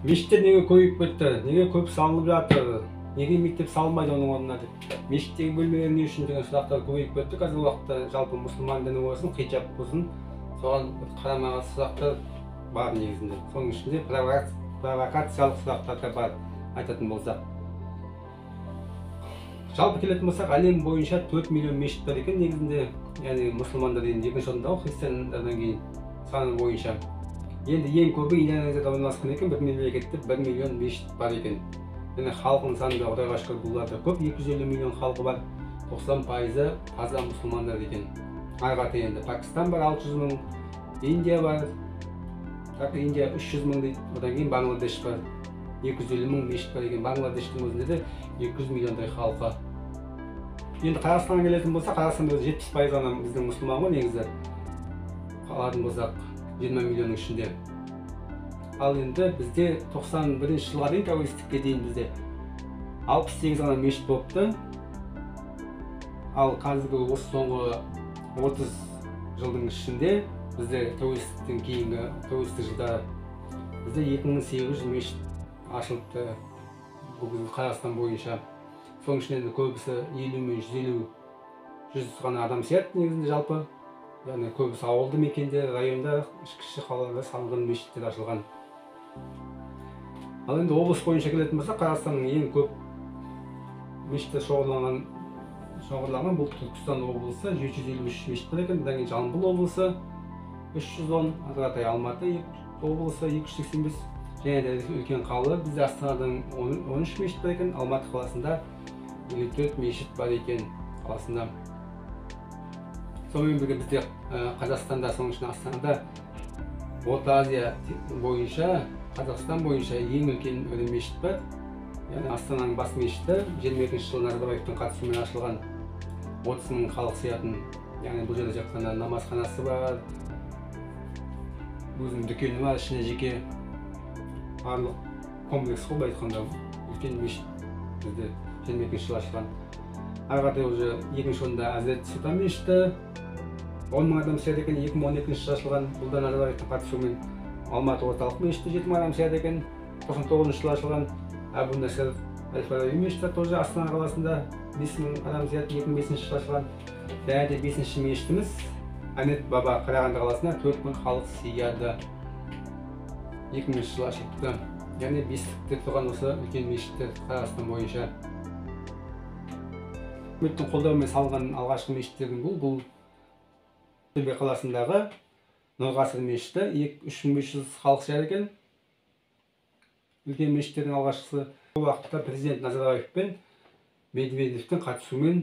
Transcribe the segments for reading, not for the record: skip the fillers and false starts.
Мешіттер неге көбейіп кетті, неге көп салынып жатыр, неге мектеп салынбайды оның орнына деп, мешіттегі бөлмелер не үшін деген сұрақтар көбейіп кетті. Қазіргі уақытта жалпы мұсылман діні болсын, хиджаб болсын, соған қарама-қарсы сұрақтар бар негізінде. Соның ішінде провокациялық сұрақтар да бар айтатын болсақ. Жалпы келетін болсақ, әлем бойынша 4 миллион мешіт бар екен негізінде, яғни мұсылмандар енді екінші орында ғой, христиандардан кейін саны бойынша. Енді ең көбі Индонезияда орналасқан екен, бір мемлекетте 1 миллион мешіт бар екен. Және халқының саны да Құдайға шүкір бұларда көп, 250 миллион халқы бар, 90% таза мұсылмандар екен. Ары қарата енді Пакистан бар 600 мың, Индия бар, так Индия 300 мың дейді, одан кейін Бангладеш бар, 250 мың мешіт бар екен. Бангладештің өзінде де 200 миллиондай халқы. Енді Қазақстанға келетін болсақ, Қазақстанда өзі 70% ғана біздің мұсылман ғой негізі. Қалатын болсақ 20 миллионның ішінде. Ал енді бізде 91 жылға дейін, тәуелсіздікке дейін бізде 68 ғана мешіт болыпты. Ал қазіргі осы соңғы 30 жылдың ішінде бізде тәуелсіздіктен кейінгі тәуелсіздік жылдары бізде 2800 мешіт ашылыпты бүгін Қазақстан бойынша. Соның ішінен де көбісі 50 мен 150, 100 ғана адам сияды негізінде жалпы. Яғни көбісі ауылды мекенде, районда, кіші қалаларда салынған мешіттер ашылған. Ал енді облыс бойынша келетін болсақ, Қазақстанның ең көп мешіттер шоғырланған бұл Түркістан облысы, 753 мешіт бар екен. Одан кейін Жамбыл облысы 310, ары қаратай Алматы облысы 285, және де үлкен қала бізде Астанадан 13 мешіт бар екен, Алматы қаласында 54 мешіт бар екен қаласында. Сонымен бірге бізде Қазақстанда, соның ішінде Астанада Орта Азия бойынша, Қазақстан бойынша ең үлкен ірі мешіт бар. Яғни Астананың бас мешіті 22 жылы Назарбаевтың қатысуымен ашылған, 30 мың халық сиятын. Яғни бұл жерде жек қана намазханасы бар, өзінің дүкені бар, ішінде жеке барлық комплекс қой, былай айтқанда үлкен мешіт бізде 22 жылы ашылған. Ары қаратай уже екінші орында Әзірет Сұлтан мешіті 10 мың адам сияды екен, 2012 жылы ашылған, бұл да Назарбаевтың қатысуымен. Алматы орталық мешіті 7 мың адам сияды екен, 99 жылы ашылған. Әбу Насыр әл-Фараби мешіті тоже Астана қаласында 5 мың адам сияды, 2005 жылы ашылған. Және де 5-ші мешітіміз Әнет Баба Қарағанды қаласында 4 мың халық сияды, 2000 жылы ашылыпты. Яғни бестікте тұрған осы үлкен мешіттер Қазақстан бойынша. Үкіметтің қолдауымен салынған алғашқы мешіттердің бұл Ақтөбе қаласындағы Нұрғасыр мешіті, 3500 халық сияды екен. Үлкен мешіттердің алғашқысы. Бұл уақытта президент Назарбаев пен Медведевтің қатысуымен,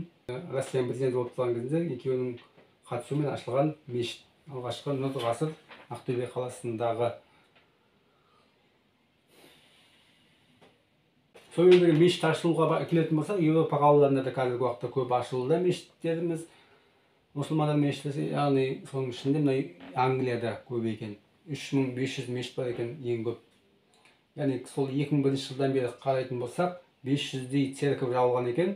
Россияның президенті болып тұрған кезінде екеуінің қатысуымен ашылған мешіт, алғашқы Нұрғасыр Ақтөбе қаласындағы. Сонымен бірге мешіт ашылуға келетін болсақ, Еуропа қалаларында да қазіргі уақытта көп ашылуда мешіттеріміз. Мұсылмандар мешіті, яғни соның ішінде мына Англияда көп екен. 3500 мешіт бар екен ең көп. Яғни сол 2001 жылдан бері қарайтын болсақ, 500-дей церковь жабылған екен.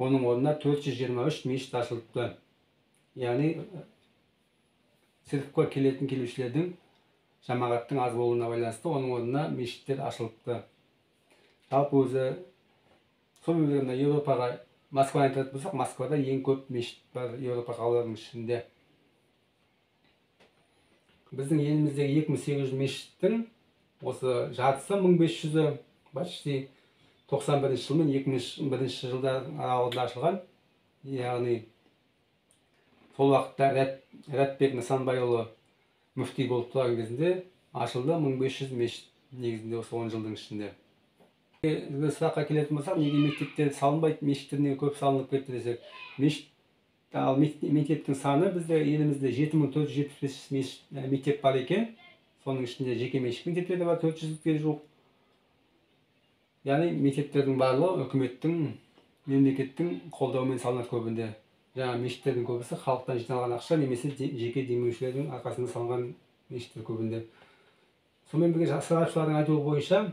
Оның орнына 423 мешіт ашылыпты. Яғни церковьқа келетін келушілердің, жамағаттың аз болуына байланысты оның орнына мешіттер ашылыпты. Жалпы өзі сонымен бірге мына Еуропаға, Москваны айтатын болсақ, Москвада ең көп мешіт бар Еуропа қалаларының ішінде. Біздің еліміздегі 2800 мешіттің осы жартысы 1500-і почти 91 жыл мен 2001 жылдар аралығында ашылған. Яғни сол уақытта Рәтбек Нысанбайұлы мүфти болып тұрған кезінде ашылды 1500 мешіт негізінде осы 10 жылдың ішінде. Сұраққа келетін болсақ, неге мектептер салынбайды, мешіттер неге көп салынып кетті десек, мешіт, ал мектептің саны бізде елімізде 7475 мектеп бар екен. Соның ішінде жеке меншік мектептер де бар, 400-ге жуық. Яғни мектептердің барлығы үкіметтің, мемлекеттің қолдауымен салынады көбінде. Жаңа мешіттердің көбісі халықтан жиналған ақша немесе жеке демеушілердің арқасында салынған мешіттер көбінде. Сонымен бірге сарапшылардың айтуы бойынша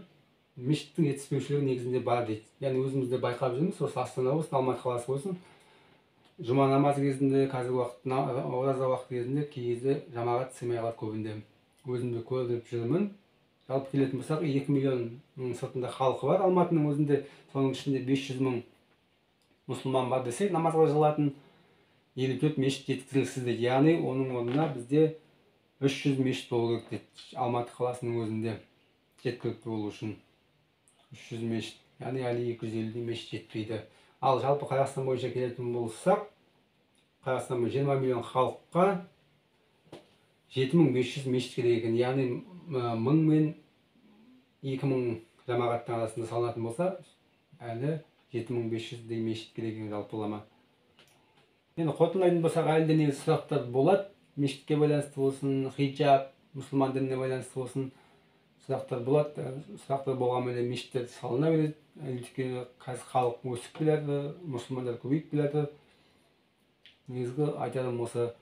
мешіттің жетіспеушілігі негізінде бар дейді. Яғни өзіміз де байқап жүрміз, осы Астана болсын, Алматы қаласы болсын, жұма намазы кезінде, қазіргі уақыт, ораза уақыты кезінде кей кезде жамағат сыймай қалады көбінде. Өзім де көріп жүрмін. Жалпы келетін болсақ, 2 миллионның сыртында халқы бар Алматының өзінде, соның ішінде 500 мың мұсылман бар десек, намазға жығылатын 54 мешіт жеткіліксіз дейді. Яғни оның орнына бізде 300 мешіт болу керек дейді Алматы қаласының өзінде жеткілікті болу үшін. 300 мешіт, яғни әлі 250 мешіт жетпейді. Ал жалпы Қазақстан бойынша келетін болсақ, Қазақстан 20 миллион халыққа 7500 мешіт керек екен. Яғни 1000 мен 2000 жамағаттың арасында салынатын болса, әлі 7500-дей мешіт керек екен жалпылама. Енді қорытындылайтын болсақ, әлі де негізі сұрақтар болады. Мешітке байланысты болсын, хиджаб, мұсылман дініне байланысты болсын сұрақтар болады. Сұрақтар болғанменен мешіттер салына береді. Өйткені қазір халық өсіп келеді, мұсылмандар көбейіп келеді. Негізгі айтарым осы.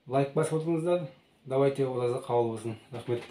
Лайк басып отырыңыздар. Давайте, ораза қабыл болсын. Рахмет.